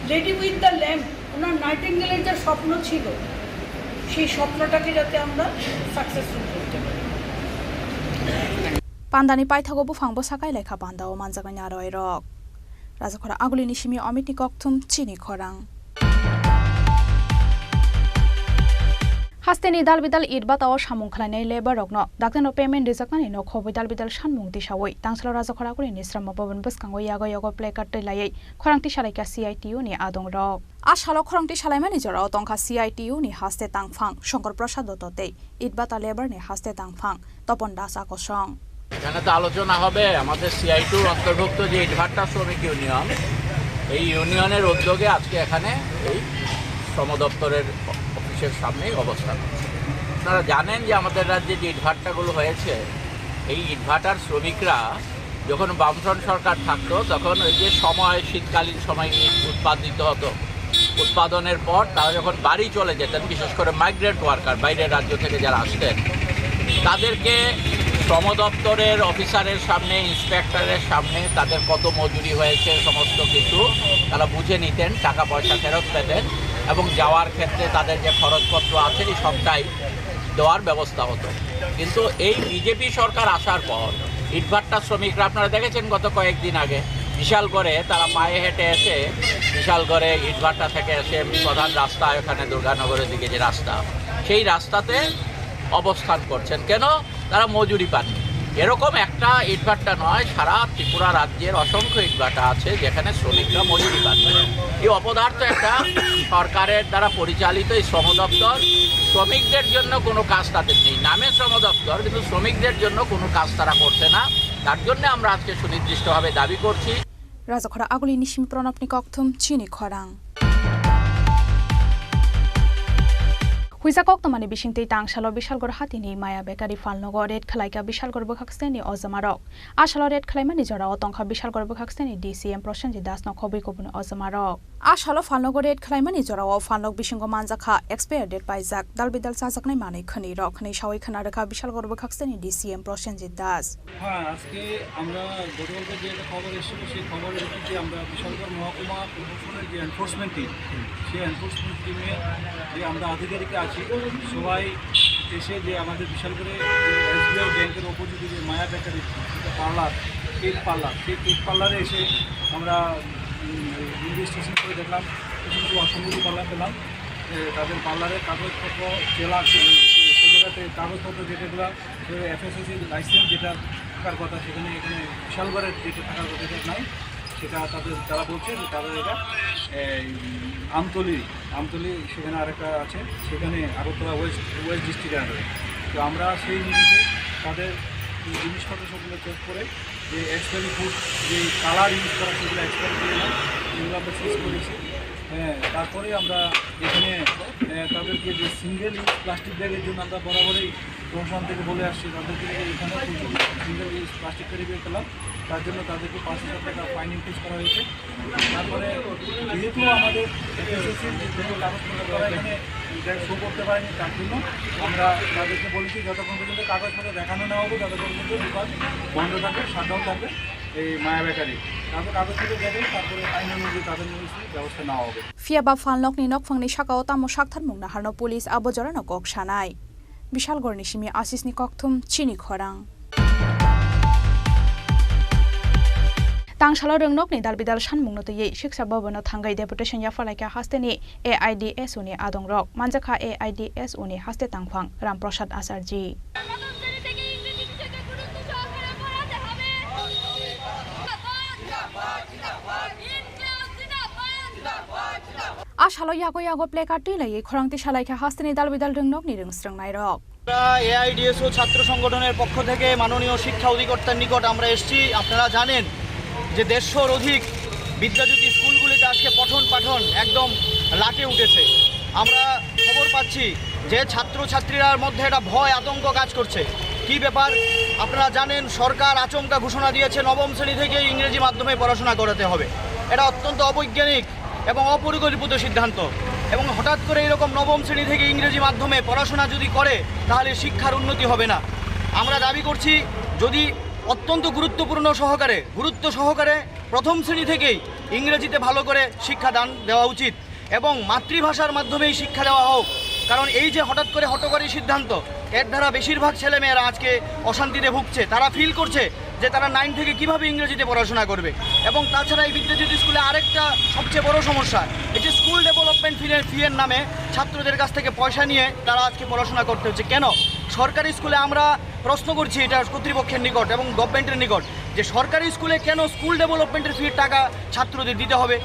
লেডি উইথ দ্য ল্যাম্প, ওনার নাইটিঙ্গেলের যে স্বপ্ন ছিল, সেই স্বপ্নটাকে যাতে আমরা সাকসেসফুল করতে পারি। Pandani paithago buphang bwsa kai lekha pandao manjaknai aroirok. Rajakhora Agulini simi Omitni kokthum chini khorang. Hasteni dalbidal itbata o samung khlainai labour rokno dakti no payment rijaknani no khobwi dalbidal sanmung tisawi tangsalo Rajakhora Agulini Srama Bhavan bwskango yago yago placard twi laiwi khorang tisalaikha C I T U ni adongrok. A salo khorang tisalaimani jorao tongkha C I T U ni haste tangphang Shankar Prasad Dotto tei Itbata Labour ni haste tangphang Topon Das Akosong. এখানে তো আলোচনা হবে আমাদের সিআইটিউর অন্তর্ভুক্ত যে ইটভাটা শ্রমিক ইউনিয়ন, এই ইউনিয়নের উদ্যোগে আজকে এখানে এই শ্রম দপ্তরের অফিসের সামনেই অবস্থান। আপনারা জানেন যে আমাদের রাজ্যে যে ইটভাটাগুলো হয়েছে, এই ইটভাটার শ্রমিকরা যখন বামফ্রন্ট সরকার থাকতো, তখন ওই যে সময়, শীতকালীন সময় ইট উৎপাদিত হতো, উৎপাদনের পর তারা যখন বাড়ি চলে যেতেন, বিশেষ করে মাইগ্রেন্ট ওয়ার্কার, বাইরের রাজ্য থেকে যারা আসতেন, তাদেরকে শ্রম দপ্তরের অফিসারের সামনে, ইন্সপেক্টরের সামনে তাদের কত মজুরি হয়েছে, সমস্ত কিছু তারা বুঝে নিতেন, টাকা পয়সা ফেরত পেতেন এবং যাওয়ার ক্ষেত্রে তাদের যে খরচপত্র আছে, এই সবটাই দেওয়ার ব্যবস্থা হতো। কিন্তু এই বিজেপি সরকার আসার পর ইটভাট্টা শ্রমিকরা, আপনারা দেখেছেন গত কয়েকদিন আগে বিশালগড়ে তারা পায়ে হেঁটে এসে, বিশালগড়ে ইটভাট্টা থেকে এসে প্রধান রাস্তা, এখানে দুর্গানগরের দিকে যে রাস্তা, সেই রাস্তাতে অবস্থান করছেন। কেন? তারা মজুরি পাননি। এরকম একটা ইটভাট্টা নয়, সারা ত্রিপুরা রাজ্যের অসংখ্য ইটভাটা আছে যেখানে শ্রমিকরা মজুরি পাননি। এই অপদার্থ একটা সরকারের দ্বারা পরিচালিত এই শ্রম দপ্তর, শ্রমিকদের জন্য কোনো কাজ তাদের নেই। নামে শ্রম দপ্তর, কিন্তু শ্রমিকদের জন্য কোনো কাজ তারা করছে না। তার জন্য আমরা আজকে সুনির্দিষ্টভাবে দাবি করছি। Rajakhora Agulini simi Pranabni kokthum chini khorang. Huisa koktwmani bisingtwi tangsalo Bishalgor hatini Maya Bakery phalnogo raid khwlaikha Bishalgor bwkhak steni ojamarok. A salo raid khwlaimani jorao tongkha Bishalgor bwkhak steni D C M Prosenjit Das no khobwi kubuni ojamarok. A salo phalnogo raid khwlaimani jorao phalnok bisingo manjakha expired date paijak, dalbidal chajaknai manwi khwnwi rok hwnwi sawi khwna rwkha Bishalgor bwkhak steni D C M Prosenjit Das. হ্যাঁ, আজকে আমরা গতকালকে যে একটা খবর এসেছিল, সেই খবরের ভিত্তিতে আমরা বিশালগড় মহকুমা প্রশাসনের যে এনফোর্সমেন্ট টিম, সেই এনফোর্সমেন্ট টিমে যে আমরা আধিকারিক আছি, সবাই এসে যে আমাদের বিশালগড়ে যে এসবিআই ব্যাংকের অপোজিটে যে মায়া বেকারি, যেটা পার্লার, কেক পার্লার, সেই কেক পার্লারে এসে আমরা, উম, ইনভেস্টিগেশন করে দেখলাম, কিছু কিছু অসঙ্গতি পার্লার পেলাম। এ, তাদের পার্লারের কাগজপত্র যে লাগছে, সে জায়গাতে কাগজপত্র যেটা এগুলা এফএসএসসি লাইসেন্স যেটা থাকার কথা, সেখানে এখানে বিশালগড়ের যেটা থাকার কথা, এটা নাই। সেটা তাদের, তারা বলছে যে তাদের এটা, এই, আমতলি, আমতলি সেখানে আরেকটা আছে, সেখানে আগরতলা ওয়েস্ট, ওয়েস্ট ডিস্ট্রিক্টের আন্ডারে। তো আমরা সেই নিরিখে তাদের এই জিনিসপত্র সবগুলো চেক করে যে এক্সপায়ারি ফুড, যে কালার ইউজ করা, সেগুলো এক্সপায়ারি কিনা, এগুলো আমরা সিজ করেছি। হ্যাঁ, তারপরে আমরা এখানে, আহ, তাদেরকে যে সিঙ্গেল ইউজ প্লাস্টিক ব্যাগের জন্য আমরা বরাবরই প্রশাসন থেকে বলে আসছি, তাদেরকে এখানে single use plastic carry bag পেলাম, তার জন্য তাদেরকে পাঁচ হাজার টাকা ফাইন ইম্পোজ করা হয়েছে। তারপরে যেহেতু আমাদের এফএসএসসির যে কোনো কাগজপত্র তারা এখানে শো করতে পারেনি, তার জন্য আমরা তাদেরকে বলেছি যতক্ষণ পর্যন্ত কাগজপত্র দেখানো না হবে, ততক্ষণ পর্যন্ত দোকান বন্ধ থাকবে, শাটডাউন থাকবে এই মায়া বেকারি। তারপর কাগজপত্র দেখে তারপরে আইন অনুযায়ী তাদের নিয়ে ব্যবস্থা নেওয়া হবে। Phiya ba phalnokni nokphangni sakao tamo saktharmung naharno police abo jorano kok sanai. Bishalgorni simi Asisni kokthum chini khorang. Tangsalo rwngnokni dalbidal sanmungno twiwi Siksa Bhavanno thangwi deputation yapharlaikha hasteni AIDSU ni adongrok, manjakha AIDSU ni haste tangphang Ram Prasad Acharji. A salo yago yago placard twi laiwi khorang tisa laikha hasteni dalbidal rwngnokni rwngsrwngnairok. আমরা এআইডিএসও ছাত্র সংগঠনের পক্ষ থেকে মাননীয় শিক্ষা অধিকর্তার নিকট আমরা এসেছি। আপনারা জানেন যে দেড়শোর অধিক বিদ্যাজ্যোতি স্কুলগুলিতে আজকে পঠন পাঠন একদম লাটে উঠেছে। আমরা খবর পাচ্ছি যে ছাত্রছাত্রীরার মধ্যে একটা ভয় আতঙ্ক কাজ করছে। কি ব্যাপার? আপনারা জানেন, সরকার আচমকা ঘোষণা দিয়েছে নবম শ্রেণী থেকে ইংরেজি মাধ্যমে পড়াশোনা করাতে হবে। এটা অত্যন্ত অবৈজ্ঞানিক এবং অপরিকল্পিত সিদ্ধান্ত। এবং হঠাৎ করে এরকম নবম শ্রেণী থেকে ইংরেজি মাধ্যমে পড়াশোনা যদি করে, তাহলে শিক্ষার উন্নতি হবে না। আমরা দাবি করছি, যদি অত্যন্ত গুরুত্বপূর্ণ সহকারে, গুরুত্ব সহকারে প্রথম শ্রেণী থেকেই ইংরেজিতে ভালো করে শিক্ষাদান দেওয়া উচিত এবং মাতৃভাষার মাধ্যমেই শিক্ষা দেওয়া হোক। কারণ এই যে হঠাৎ করে হঠকারী সিদ্ধান্ত, এর দ্বারা বেশিরভাগ ছেলেমেয়েরা আজকে অশান্তিতে ভুগছে। তারা ফিল করছে যে তারা নাইন থেকে কিভাবে ইংরেজিতে পড়াশোনা করবে। এবং তাছাড়া এই বিদ্যাজ্যোতি স্কুলে আরেকটা সবচেয়ে বড় সমস্যা, এই যে স্কুল ডেভেলপমেন্ট ফি, ফি এর নামে ছাত্রদের কাছ থেকে পয়সা নিয়ে তারা আজকে পড়াশোনা করতে হচ্ছে। কেন? সরকারি স্কুলে আমরা প্রশ্ন করছি এটা কর্তৃপক্ষের নিকট এবং গভর্নমেন্টের নিকট, যে সরকারি স্কুলে কেন স্কুল ডেভেলপমেন্টের ফির টাকা ছাত্রদের দিতে হবে?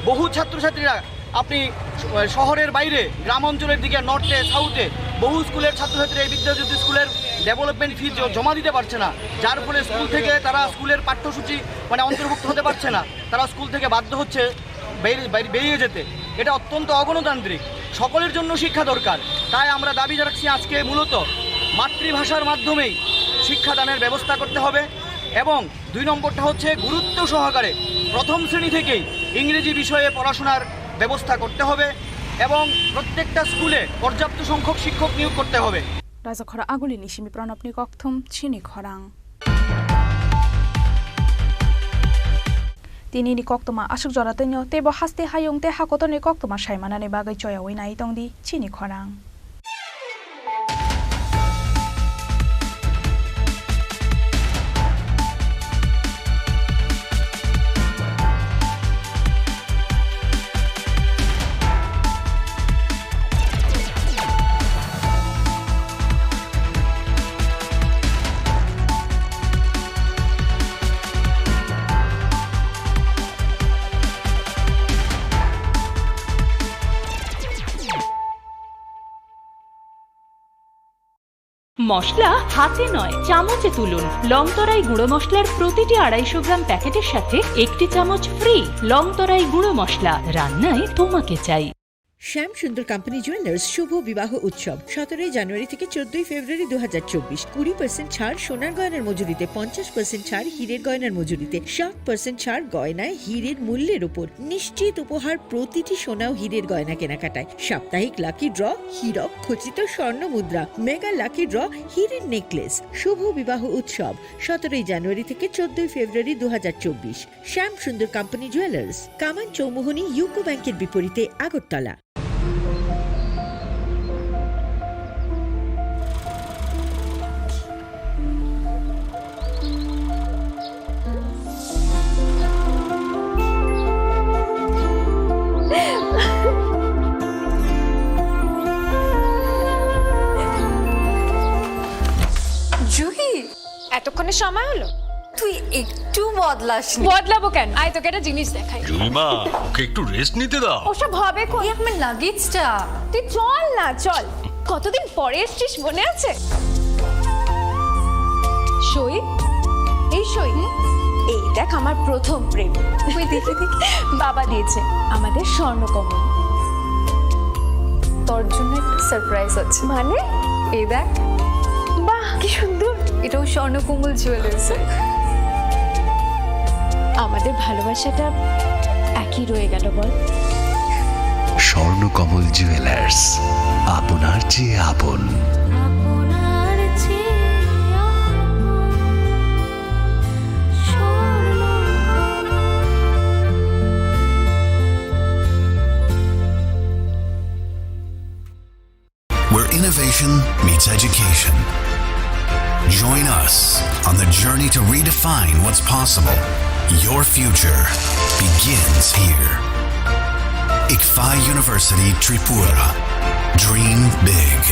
বহু ছাত্রছাত্রীরা, আপনি শ-, শহরের বাইরে, গ্রাম অঞ্চলের দিকে, নর্থে, সাউথে বহু স্কুলের ছাত্রছাত্রীরা এই বিদ্যাজ্যোতি স্কুলের ডেভেলপমেন্ট ফি জ-, জমা দিতে পারছে না, যার ফলে স্কুল থেকে তারা স্কুলের পাঠ্যসূচি, মানে, অন্তর্ভুক্ত হতে পারছে না, তারা স্কুল থেকে বাধ্য হচ্ছে বের-, বাইরে বেরিয়ে যেতে। এটা অত্যন্ত অগণতান্ত্রিক। সকলের জন্য শিক্ষা দরকার। তাই আমরা দাবি রাখছি, আজকে মূলত মাতৃভাষার মাধ্যমেই শিক্ষাদানের ব্যবস্থা করতে হবে এবং দুই নম্বরটা হচ্ছে গুরুত্ব সহকারে প্রথম শ্রেণী থেকেই ইংরেজি বিষয়ে পড়াশোনার ব্যবস্থা করতে হবে এবং প্রত্যেকটা স্কুলে পর্যাপ্ত সংখ্যক শিক্ষক নিয়োগ করতে হবে। Rajakhor Agulini simi Pranabni kokthum chini khorang. Tinini koktwma aswk jora twino, teibo haste hayung tei hakotorni koktwma saimanani bagwi choyaui nai tongdi chini khorang. মশলা হাতে নয়, চামচে তুলুন। লংতরাই গুঁড়ো মশলার প্রতিটি আড়াইশো গ্রাম প্যাকেটের সাথে একটি চামচ ফ্রি। লংতরাই গুঁড়ো মশলা, রান্নায় তোমাকে চাই। শ্যাম সুন্দর কোম্পানি জুয়েলার্স শুভ বিবাহ উৎসব সতেরোই জানুয়ারি থেকে চোদ্দই ফেব্রুয়ারি দু হাজার চব্বিশ। কুড়ি পার্সেন্ট ছাড় সোনার গয়নার মজুরিতে, পঞ্চাশ পার্সেন্ট ছাড় হীরের গয়নার মজুরিতে, ষাট পার্সেন্ট ছাড় গয়নায় হীরের মূল্যের উপর। নিশ্চিত উপহার প্রতিটি সোনা ও হীরের গয়না কেনাকাটায়। সাপ্তাহিক লাকি ড্র, হীরক খচিত স্বর্ণ মুদ্রা, মেগা লাকি ড্র, হীরের নেকলেস। শুভ বিবাহ উৎসব সতেরোই জানুয়ারি থেকে চোদ্দই ফেব্রুয়ারি দু হাজার চব্বিশ। শ্যাম সুন্দর কোম্পানি জুয়েলার্স, কামান চৌমুহনী ইউকো ব্যাংকের বিপরীতে, আগরতলা। জুহি, এতক্ষণে সময় হলো? তুই একটু বদলাসনি। বদলাবো কেন? আয়, তোকে একটা জিনিস দেখাই। জুলিমা, ওকে একটু রেস্ট নিতে দাও। ওসব হবে কোন? এই আমার লাগেজটা। তুই চল না, চল। কতদিন পরে এসছিস, মনে আছে? সই, এই সই। হুম? এই দেখ আমার প্রথম প্রেম। ওই দেখে দেখে বাবা দিয়েছে আমাদের স্বর্ণকমল। তোর জন্য একটা সারপ্রাইজ আছে। মানে? এই দেখ। বাহ, কি সুন্দর। এটাও স্বর্ণকমল জুয়েলার্সের। আমাদের ভালোবাসাটা একই রয়ে গেল বল। স্বর্ণকমল জুয়েলার্স, আপনার চেয়ে আপন। আপনার চেয়ে আপন Swarnakamal. Where innovation meets education. Join us on the journey to redefine what's possible. Your future begins here. Ikfai University Tripura. Dream big.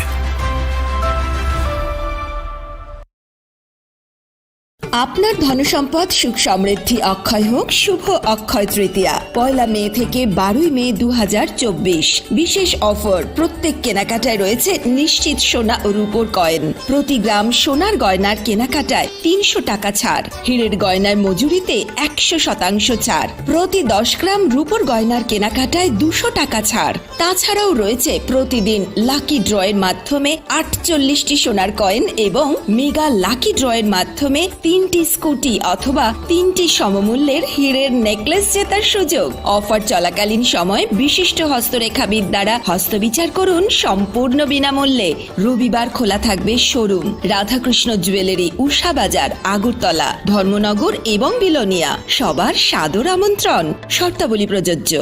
আপনার ধনসম্পদ সুখ সমৃদ্ধি অক্ষয় হোক শুভ অক্ষয় তৃতীয়া, পয়লা মে থেকে বারোই মে দু হাজার চব্বিশ। বিশেষ অফার, প্রত্যেক কেনাকাটায় রয়েছে নিশ্চিত সোনা ও রূপোর কয়েন। প্রতি গ্রাম সোনার গয়নার কেনাকাটায় তিনশো টাকা ছাড়, হীরের গয়নার মজুরিতে একশো শতাংশ ছাড়, প্রতি দশ গ্রাম রূপোর গয়নার কেনাকাটায় দুশো টাকা ছাড়। তাছাড়াও রয়েছে প্রতিদিন লাকি ড্রয়ের মাধ্যমে আটচল্লিশটি সোনার কয়েন এবং মেগা লাকি ড্রয়ের মাধ্যমে তিনটি স্কুটি অথবা তিনটি সমমূল্যের হীরের নেকলেস জেতার সুযোগ। অফার চলাকালীন সময় বিশিষ্ট হস্তরেখাবিদ দ্বারা হস্তবিচার করুন সম্পূর্ণ বিনামূল্যে। রবিবার খোলা থাকবে শোরুম। রাধাকৃষ্ণ জুয়েলারি, উষা বাজার, আগরতলা, ধর্মনগর এবং বিলোনিয়া। সবার সাদর আমন্ত্রণ। শর্তাবলী প্রযোজ্য।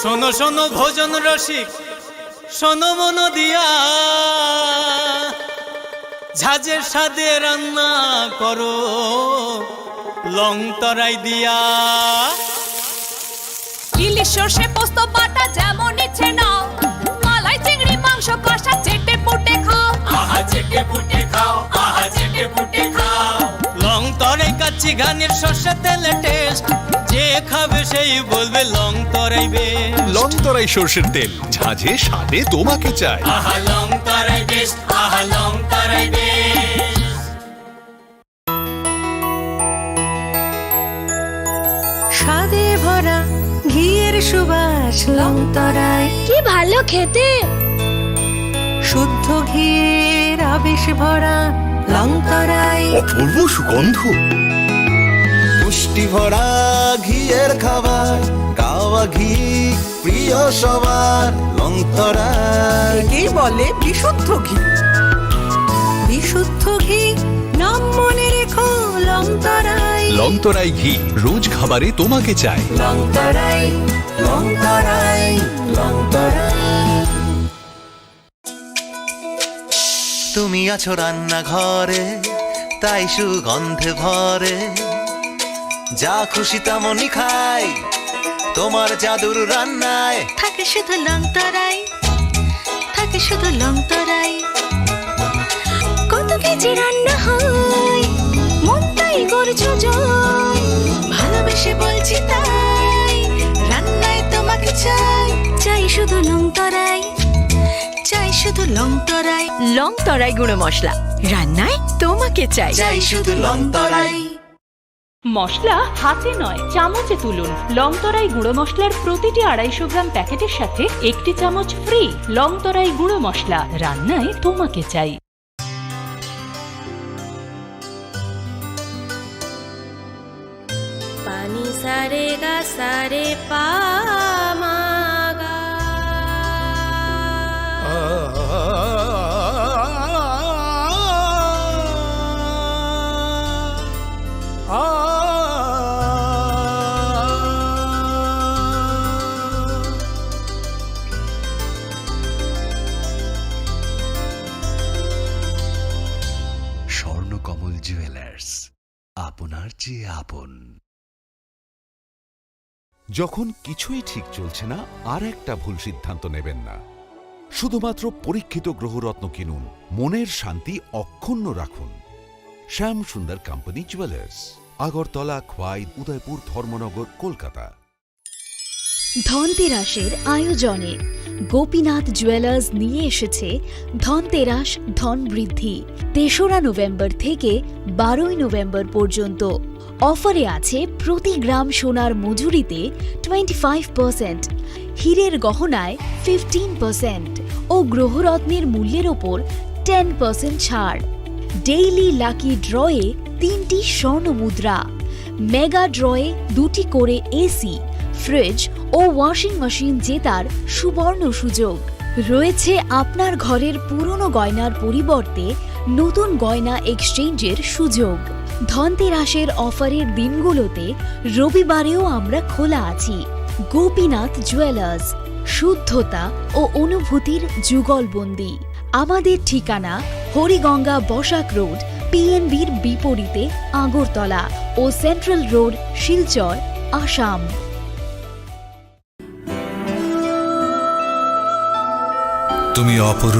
শোনো শোনো ভোজন রসিক, শোনো মন দিয়া, ঝাঁঝের স্বাদে রান্না করো লং তরাই দিয়া। ইলিশ সর্ষে পোস্ত বাটা যেমন ইচ্ছে নাও, মালাই চিংড়ি মাংস কষা চেটে পুটে খাও। আহা চেটে পুটে খাও, আহা চেটে পুটে খাও। লং তরাই কাচ্চি ঘানির সর্ষে তেলে টেস্ট, যে খাবে সেই বলবে লং তরাই বেশ। লং তরাই সর্ষের তেল, ঝাঁঝে স্বাদে তোমাকে চাই। আহা লং তরাই বেশ, আহা লং তরাই বেশ। স্বাদে ভরা ঘিয়ের সুবাস লং তরাই। কি ভালো খেতে। শুদ্ধ ঘিয়ের আবেশ ভরা লং তরাই। অপূর্ব সুগন্ধ। পুষ্টি ভরা ঘিয়ের খাবার, কাওয়া ঘি প্রিয় সবার লং তরাই। একেই বলে বিশুদ্ধ ঘি। বিশুদ্ধ ঘি, নাম মনে রেখো লং তরাই। লং তরাই ঘি, রোজ খাবারে তোমাকে চাই। লং তরাই, লং তরাই, লং তরাই। তুমি আছো রান্নাঘরে, তাই সুগন্ধে ভরে। যা খুশি তেমনই খাই, তোমার জাদুর রান্নায়। থাকে শুধু লং তরাই, থাকে শুধু লং তরাই। কত কেজি রান্না হয়, মনটাই করছো জয়। ভালোবেসে বলছি তাই, রান্নায় তোমাকে চাই। চাই শুধু লং তরাই, চাই শুধু লং তরাই। লং তরাই গুঁড়ো মশলা, রান্নায় তোমাকে চাই। চাই শুধু লং তরাই। মশলা হাতে নয়, চামচে তুলুন। লং তরাই গুঁড়ো মশলার প্রতিটি আড়াইশো গ্রাম প্যাকেটের সাথে একটি চামচ ফ্রি। লং তরাই গুঁড়ো মশলা, রান্নায় তোমাকে চাই। Pani sare ga sare pa ma ga. Swarnakamal jewellers, আপনার চেয়ে আপন। যখন কিছুই ঠিক চলছে না, আর একটা ভুল সিদ্ধান্ত নেবেন না। শুধুমাত্র পরীক্ষিত গ্রহরত্ন কিনুন, মনের শান্তি অক্ষুণ্ণ রাখুন। শ্যাম সুন্দর কোম্পানি জুয়েলার্স, আগরতলা, খোয়াই, উদয়পুর, ধর্মনগর, কলকাতা। ধনতেরাসের আয়োজনে গোপীনাথ জুয়েলার্স নিয়ে এসেছে ধনতেরাস ধন বৃদ্ধি। তেসরা নভেম্বর থেকে বারোই নভেম্বর পর্যন্ত অফারে আছে প্রতি গ্রাম সোনার মজুরিতে টোয়েন্টি ফাইভ পার্সেন্ট, হীরের গহনায় ফিফটিন পার্সেন্ট ও গ্রহরত্নের মূল্যের ওপর টেন পার্সেন্ট ছাড়। ডেইলি লাকি ড্রয়ে তিনটি স্বর্ণ মুদ্রা, মেগা ড্রয়ে দুটি করে এসি, ফ্রিজ ও ওয়াশিং মেশিন জেতার সুবর্ণ সুযোগ। রয়েছে আপনার ঘরের পুরনো গয়নার পরিবর্তে নতুন গয়না এক্সচেঞ্জের সুযোগ। ধনতেরাসের অফারের দিনগুলোতে রবিবারেও আমরা খোলা আছি। গোপীনাথ জুয়েলার্স, শুদ্ধতা ও অনুভূতির যুগলবন্দি। আমাদের ঠিকানা হরিগঙ্গা বসাক রোড, পিএনবির বিপরীতে আগরতলা ও সেন্ট্রাল রোড, শিলচর, আসাম। তুমি অপূর্ব।